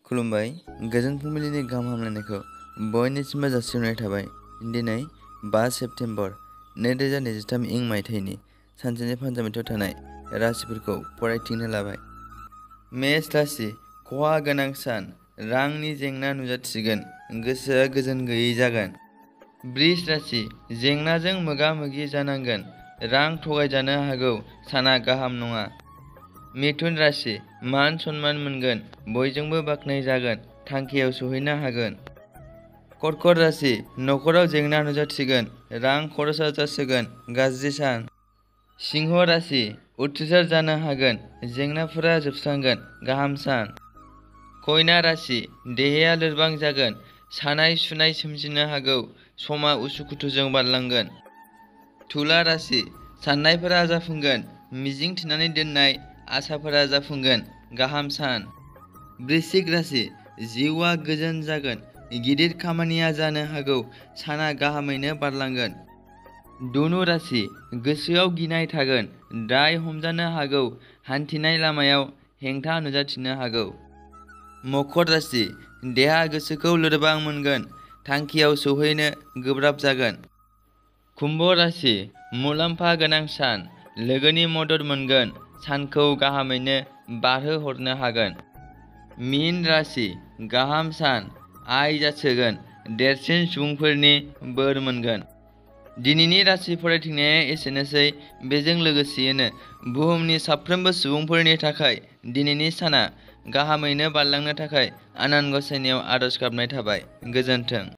खुलुमबाय गोजोन फुंबिलिनि गाहाम हामलायनायखौ बयनिसिमबो जासिहरनाय थाबाय। दिनै 5 सेप्तेम्बर 2023 इं मायथाइनि सानसेनि फान्जामेथायाव थानाय राशिफोरखौ फरायथिंनो लाबाय। मेष राशि खहा गोनां सान, रांनि जेंना नुजाथिगोन, गोसोआ गोजोन गैयै जागोन। बृष राशि जेंनाजों मोगा मोगि जानांगोन, रां थगायजानो हागौ, साना गाहाम नङा। मिथुन राशि मान सन्मान मोनगोन, बयजोंबो बाख्नाय जागोन, थांखियाव सौहैनो हागोन। कर्कट राशि नखराव जेंना नुजाथिगोन, रां खरसा जासोगोन, गाज्रि सान। सिंह राशि उथ्रिसार जानो हागोन, जेंनाफोरा जोबस्रांगोन, गाहाम सान। कन्या राशि देहाया लोरबां जागोन, सानाय सुनाय सोमजिनो हागौ, समा उसुखुथुजों बारलांगोन। तुला राशि साननायफोरा जाफुंगोन, मिजिं थिनानै दोननाय आसाफोरा जाफुंगोन, गाहाम सान। वृश्चिक राशि जिउआ गोजोन जागोन, गिदिर खामानिया जानो हागौ, साना गाहामैनो बारलांगोन। धनु राशि गोसोआव गिनाय थागोन, दाय हमजानो हागौ, हान्थिनाय लामायाव हेंथा नुजाथिनो हागौ। मकर राशि देहा गोसोखौ लोरबां मोनगोन, थांखियाव सौहैनो गोब्राब जागोन। कुम्भ राशि मुलाम्फा गोनां सान, लोगोनि मदद मोनगोन, सानखौ गाहामैनो बारहोहरनो हागोन। मीन राशि गाहाम सान, आय जासोगोन, देरसिन सुबुंफोरनि बोर मोनगोन। दिनैनि राशि फरायथिंनाया एसेनोसै। बेजों लोगोसेयैनो बुहुमनि साफ्रोमबो सुबुंफोरनि थाखाय दिनैनि साना गाहामैनो बारलांनो थाखाय आनान गसाइनियाव आरज गाबनाय थाबाय। गोजोन्थों।